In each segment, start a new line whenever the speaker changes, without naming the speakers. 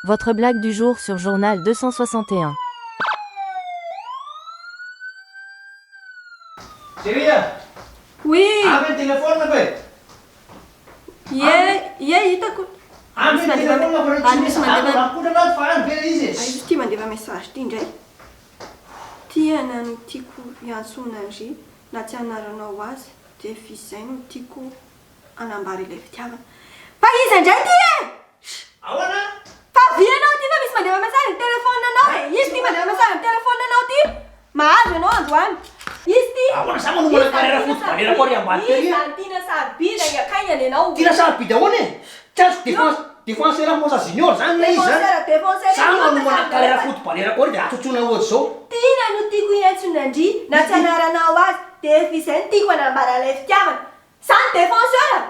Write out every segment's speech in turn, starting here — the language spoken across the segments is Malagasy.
Votre blague du jour sur Journal 261.
Chérie a!
Oui!
Ampy ny téléphone-ko e!
Ie, ie hitako.
Ampy ny téléphone-ko fa
Ary
tsy
misy
misy
mandefa.
Akotrana ato fa any ve ilay izy e!
Aiza ity mandefa message ity indray? Tiana no tiako hiantsoana an-dry na tsy anaranao azy dia efa izay no tiako hanambara ilay fitiavana. Fa iza indray ity e!
Ahoana?
Fa avia ianao ity fa misy mandefa message ny téléphone anao e! Izy ity mandefa message amin'ny téléphone anao ity! Mahazo ianao androany! Izy ity!
Ahoana za manomana carrière footballeur koa ary ambadika ary e?
Iza ny tiana sarobidy haingankaingana ianao?
Tiana sarobidy ahoana e? Tsy azoko défense défenseur Mosa Junior zany ilay izy zany?
Défenseur défenseur
Za manomana carrière footballeur koa ary dia atsotsoina ohatr'izao.
Tiana no tiako hiantsoana an-dry na tsy anaranao azy dia efa izay no tiako hanambara ilay fitiavana. Za ny defenseur!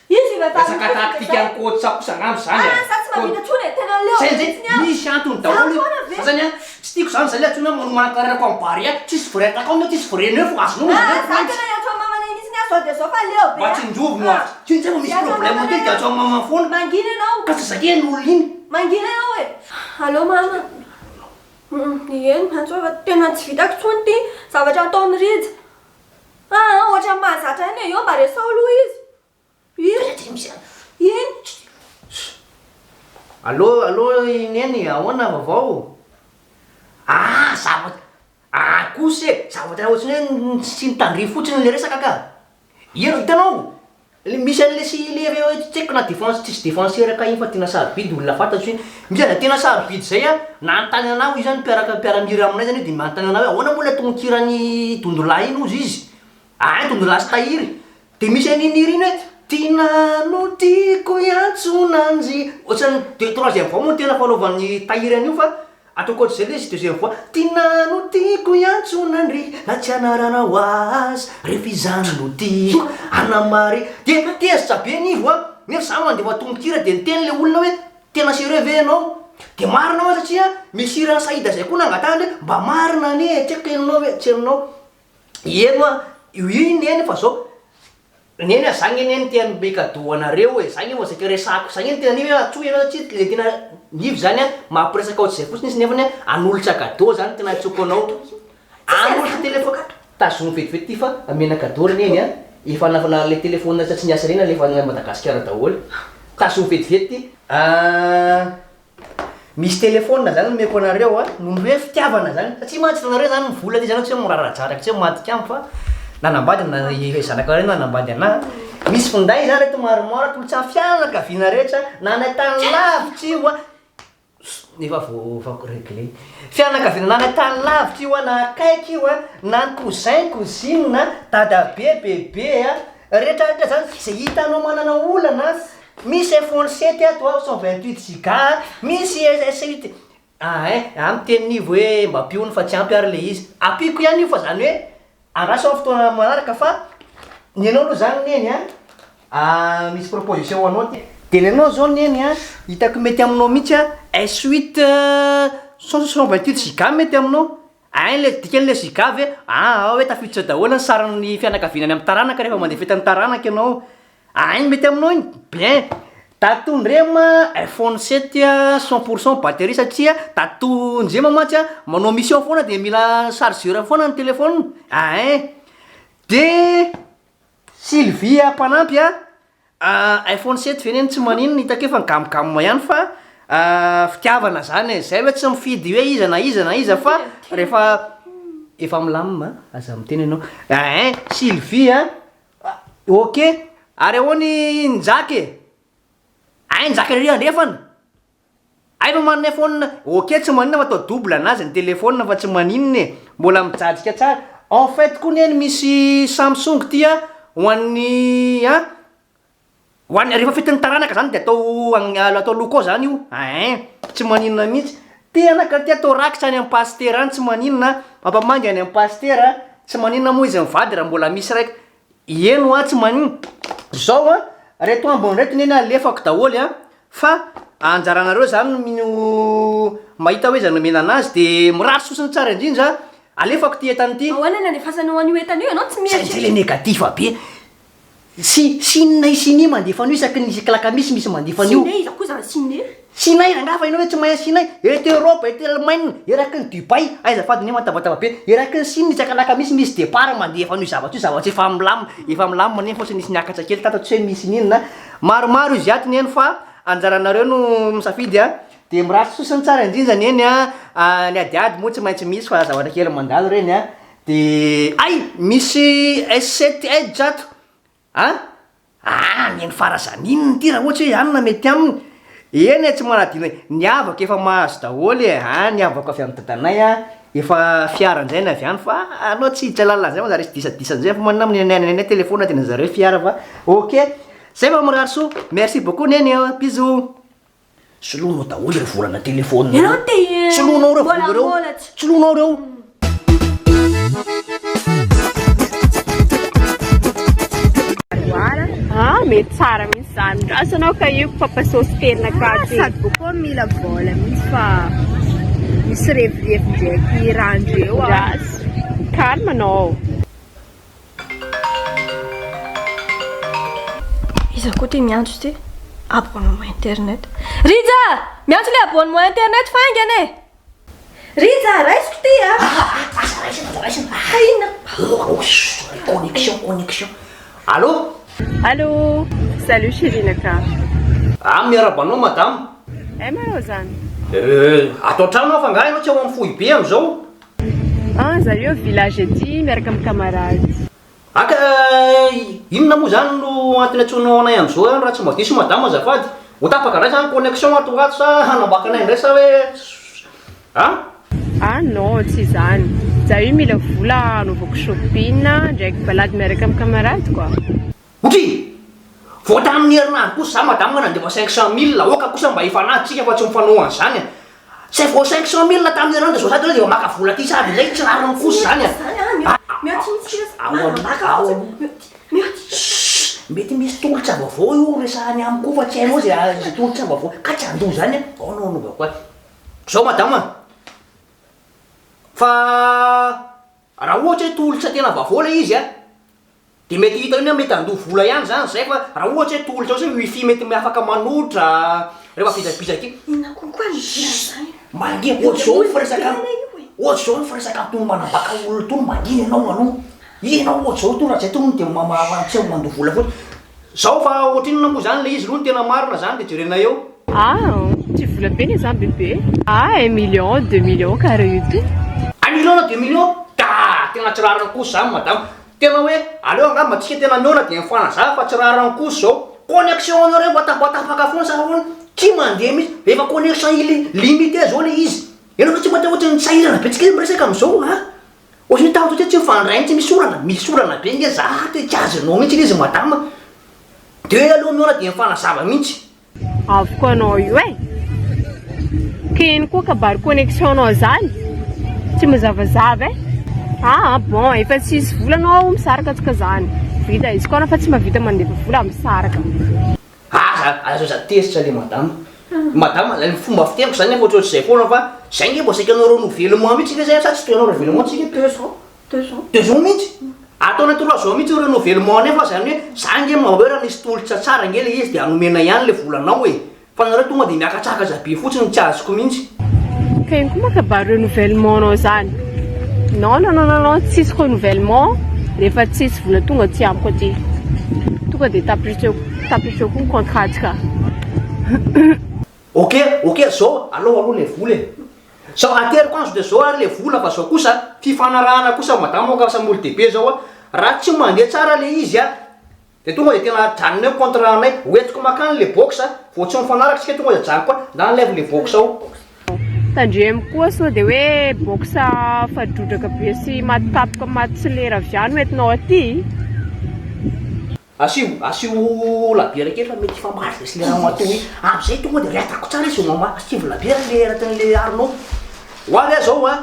Izy io vehivavy
Resaka
io fotsiny
tactique
zay.
an'i coach kosa angamba izany
Ah,
a!
za tsy mahavita intsony e, tena leo
Zay
be
ndray
mihitsiny aho.
misy antony
Za
daholo io.
foana ve?
Za zany a, tsy tiako zany zay le antsoina hoe manomana carrière-ko amin'ny Barea, tsisy vrai attaquant na tsisy vrai neuf azonao
Ah,
izy zany
za
points.
tena hiantso an'i mamanay mihitsiny aho zao dia zao fa leo be
Mba
ah.
tsinjovy no
Ah.
azo. Tsy zay vao misy
Hiantso an'i
problème
mamanay
kely dia
aho.
antso an'i maman foana.
Mangina ianao.
Ka tsy zakena olona iny.
Mangina ianao e. Allô mama. Hum, eny, miantso aho fa tena tsy vitako intsony ity zavatra ataon'i Rija. Aa ohatran'ny mahazatra ihany e, eo mba resaho aloha izy. Iny. Iny.
Allo allo i Neny, ahoana vaovao? Ah zavatra, ah kosa e, zavatra ohatran'ny hoe tsy nitandrify fotsiny le resaka ka. Ino hitanao, le misy an'le sy le hoe tsy haiko na défense tsisy défenseur ka iny fa tena sarobidy olona fantatro iny, misy aza tena sarobidy zay an, nanontany anah hoy zany mpiaraka mpiara-mihira aminay zany io de manontany anah hoe ahoana moa le tononkiran'i Dondolahy iny hozy izy, ah Dondolahy sy Tahiry, de misy an'iny hira iny hoe Tiana no tiako hiantsoana anjy, ohatran'ny deux troisième voix moa no tena fanaovan'i Tahiry an'io fa Ataoko ohatr'izay ilay izy deuxième fois, Tiana no tiako hiantsoana an-dry na tsy anaranao aza rehefa izany no tiako hanamari dia tezitra be Nivo a! nefa za mandefa tononkira dia niteny ilay olona hoe tena sérieux ve ianao? dia marina hoa satria misy hiran'i Saïda zay koa nangatahany hoe mba marina anie e, tsy haiko henonao ve? Tsy henonao? Heno a, io iny eny fa zao Neny a, za nge neny te hanome cadeau anareo e, za nge vao saika resahako, za nge no tena nivy hoe antsoy ianao satria le tena nivy zany a mampiresaka ohatr'izay fotsiny izy nefany a hanolotra cadeau zany tena antsoiko anao, hanolotra téléphone, tazomy vetivety ty fa amena cadeau ry neny a, efa na le téléphone tsy niasa reny alefa any Madagasikara daholo, tazomy vetivety ty. Misy telephone zany omeko anareo a, noho ny hoe fitiavana zany, satria mantsy hitanareo zany ny vola ty zany tsy hoe miraradraraka tsy hoe maty-kamo fa nanambady na i zanakareo nanambady anah, misy finday zany reto maromaro atolotra ny fianakaviana rehetra na any an-tany lavitra io a, efa voaovako regle, fianakaviana na any an-tany lavitra io a na akaiky io a, na ny cousin, cousine, dadabe, bebe a, rehetra rehetra zany zay hitanao manana olana Misy iPhone 7 ato a, 128 giga, misy S8, ah hein, ah miteny Nivo hoe mba ampio hono fa tsy ampy ary le izy, ampiako ihany io fa zany hoe andraso amin'ny fotoana manaraka fa ny anao aloha zany Neny a, ah misy proposition ho anao aty, de ny anao zao Neny a, hitako mety aminao mihitsy a, S8 128 giga mety aminao, Ein le dikan'le giga ve? Ah hoe tafiditra daholo ny sarin'ny fianakaviana any amin'ny taranaka rehefa mandeha fetin'ny taranaka ianao. Ein mety aminao iny? Bien. Tato Ndrema iPhone 7 100 pour cent batterie satria tato Ndrema mantsy a manao mission foana de mila chargeur foana ny téléphone. Ein. De Sylvie mpanampy a. IPhone 7 ve neny tsy maninona hitako efa nigamogamoa ihany fa fitiavana zany e, zay hoe tsy mifidy hoe iza na iza na iza fa rehefa efa milamina aza miteny ianao ein Sylvie a ok ary ahoana i Njaka e? Hay Njaka ery andrefana? Hay fa manana iPhone, ok tsy maninona fa atao double anazy ny telephone fa tsy maninona e, mbola mijajika tsara, en fait koa neny misy Samsung ty a ho an'ny an, ho an'ny rehefa fetin'ny taranaka zany de atao atao loko ao zany io, ein, tsy maninona mihitsy, ty anaka ty atao rakitra any amin'ny pasitera any tsy maninona, mampamangy any amin'ny pasitera, tsy maninona moa izy mivady raha mbola misy raika, eny hoa tsy maninona, zao an, reto ambiny reto neny alefako daholo an, Fa anjaranareo zany no mahita hoe iza no omena anazy de mirary sosony tsara indrindra alefako ty entana ity.
Ahoana ny andefasanao an'io entana io? Ianao tsy
Zay
mieritreritra.
le négatif be. Si, Chine Chine mandefa an'io isaky ny isaky lakamisy misy mandefa an'io.
Chine iza koa zany Chine?
Chine rangaha fa ianao ve tsy mahay Chine? Eto Europe, eto Allemagne, eraky ny Dubaï, aiza fady ne matabataba be, eraky ny Chine isaka lakamisy misy départ mandefa an'io zavatra io, zavatra efa milamina, efa milamina neny fa tsy nisy niakatra kely tato tsy hoe misy n'inona, maromaro izy ato neny fa anjaranareo no misafidy a, de mirary soa sy ny tsara indrindra neny a, ny adiady moa tsy maintsy misy fa zavatra kely mandalo reny a, De hay! Misy S7 Edge ato a! Ah! Neny farazan'inona ity raha ohatra hoe anona mety aminy? Eny e, tsy manadino e, ny havako efa mahazo daholo e, ah! Ny havako avy amin'ny dadanay a, efa fiara indray ny avy any fa anao tsy hiditra lalina an'izay manjary hisy disadisa an'izay fa manina amin'ny nenay nenay telephone dia zareo fiara fa ok! Zay fa mirary soa, merci beaucoup neny a, bisous. Soloinao daholo ireo volana telephone ireo.
Ianao te
Soloinao ireo vola ireo.
mbola tsy.
Soloinao ireo.
Ah, mety tsara mihitsy zany. Andraso anao ka io papa saosy telinakahy ty.
Sady koa mila vola mihitsy fa misy revirevy ndraiky rahandreo ah.
Andraso. Calme anao.
Iza koa ty miantso ty? Abonnement internet. Rija! Miantso le abonnement internet fa haingana e! Rija, raisiko ty a!
Ah, aza raisina, aza raisina.
Ka inona?
Oh, oh, chut, connexion, connexion. Allô?
Allô! Salut chérie-naka.
Ah, miarahaba anao madame.
Hay manao zany?
Euh, ato an-trano aho fa angaha ianao tsy ao amin'ny foibe amin'izao?
Ah zareo village aty miaraka amin'ny camarade.
Aka inona moa zany no antony antsoinao anay amzao any raha tsy mba diso madama azafady? Ho tapaka ndray zany connexion ato ho ato sa hanambaka anay ndray sa hoe an?
Ah non tsy izany, za io mila vola hanaovako shopping ndraiky balade miaraka amin'ny camarade quoi.
Otri! Vao tamin'ny herinandro kosa za madame nandefa 500 mille, aoka kosa mba hifanaja tsika fa tsy mifanao an'izany a! Zay vao 500 mille tamin'ny herinandro dia zao sady efa maka vola aty sady indray, tsy rariny kosa izany a! Ao aloha, ao aloha. Chut! Mety misy tolotra vaovao io resahany amiko io fa tsy hainao izay izay tolotra vaovao, ka tsy handoa izany a! Ao no hanaovako azy. Zao madame a! Fa raha ohatra hoe tolotra tena vaovao ilay izy a! Dia mety hita eo ny hoe mety handoa vola ihany izany izay fa raha ohatra hoe tolotra ohatra hoe wifi mety afaka manotra rehefa vizabizaka iny.
Inona kokoa ny idiran'izany?
Mangina, ohatr'izao ny firesaka, ohatr'izao ny firesaka an'itony manambaka olona itony, mangina ianao aloha, ianao ohatr'izao itony raha tsy itony dia mama tsy mandoa vola fotsiny. Zao fa ohatrinona moa izany ilay izy aloha ny tena marina izany dia jerena eo.
Ah, tsy vola be ne zany bebe. Ah, un million, deux millions karaha io ty.
Un million na deux millions? Ka tena tsy rariny kosa izany madama. Tena hoe aleo angamba tsika tena mihaona dia mifanazava fa tsy rariny kosa izao. Connexion anareo mba tapatapaka foana sa ahoana? Tsy mandeha mihitsy. Efa connexion illimité zao le izy. Ianao ve tsy matahotra ny sahirana be tsika miresaka amizao a? Ohatran'ny hoe tahotra hoe tsy mifandray mihitsy misy olana. Misy olana be nge za ato e, tsy azonao mihitsy le izy madama. De hoe aleo mihaona dia mifanazava mihitsy.
Avoko anao io e! Ka ino koa kabary connexion nao zany? Tsy mazavazava e! Ah bon, efa tsisy vola anao misaraka tsika zany. Vita izy koa anao fa tsy mahavita mandefa vola misaraka.
Aza aza aza tezitra le madama. Madama, ny fomba fiteniko zany nefa ohatrohatr'izay foana fa zay nge mba saika anao renouvellement mihitsy ve zay sa tsy toy anao renouvellement tsika?
Deux ans. Deux ans.
Deux ans mihitsy? Ataonay trois ans mihitsy io renouvellement nefa zany hoe za nge mba hoe raha nisy tolotra tsara nge le izy de anomena ihany le volanao e! Fa nareo tonga de miakatsakatra be fotsiny tsy azoko mihitsy.
Ka ino koa ma kabary renouvellement nao zany? Non non non non tsisy renouvellement rehefa tsisy vola tonga aty amiko aty. Tonga de tapitra eo tapitra eo koa ny contrat tsika.
Ok ok zao alao aloha le vola e! Zao ateriko azo de zao ary le vola fa zao kosa fifanarahana kosa madama ka samy olo-dehibe zao a, raha tsy mandeha tsara le izy a de tonga de tena ajanona eo contrat anay, hoentiko makany le box a, vao tsy mifanaraka tsika tonga de ajanoko any, na alaivo le box ao.
Tandremo koa sao de hoe box fa drodraka be sy maty tampoka maty tsy lera avy any hoentinao aty.
Asio asio labiera kely fa mety hifamaly zay sy le ramatoa iny. Amizay tonga de rehatako tsara izy vao mamaly. Asivo labiera le anatin'le harona ao. Ho avy aho zao a!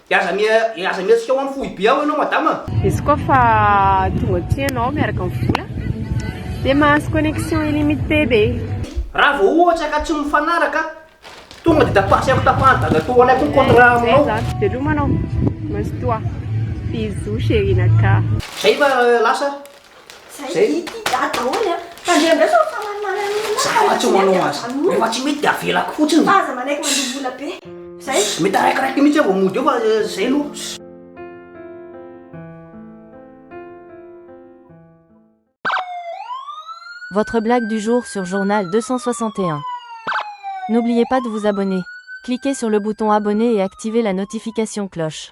De aza mi- aza mihetsika ao amin'ny foibe ao ianao madama.
Izy koa fa tonga aty ianao miaraka amin'ny vola dia mahazo connexion illimité be.
Raha vao ohatra ka tsy mifanaraka, tonga de tapa- asiako tapahan'i dadatoa anay koa ny contrat aminao.
Zay zany, veloma anao. Mazotoa. Bisous chérie-naka.
Zay fa lasa.
Zay
Zay.
ity dahy daholo a. Tandremo indray sao mifamanimany amin'olona
Za
fa
fa tsy
rehefa tsy
manao
mety
azy.
ajanony.
Rehefa tsy mety dia avelako fotsiny.
Fa aza manaiky mandoa vola be. Zay.
Mety araikiraiky mihitsy aho vao mody eo fa zay aloha.
Votre blague du jour sur Journal 261. N'oubliez pas de vous abonner. Cliquez sur le bouton abonner et activez la notification cloche.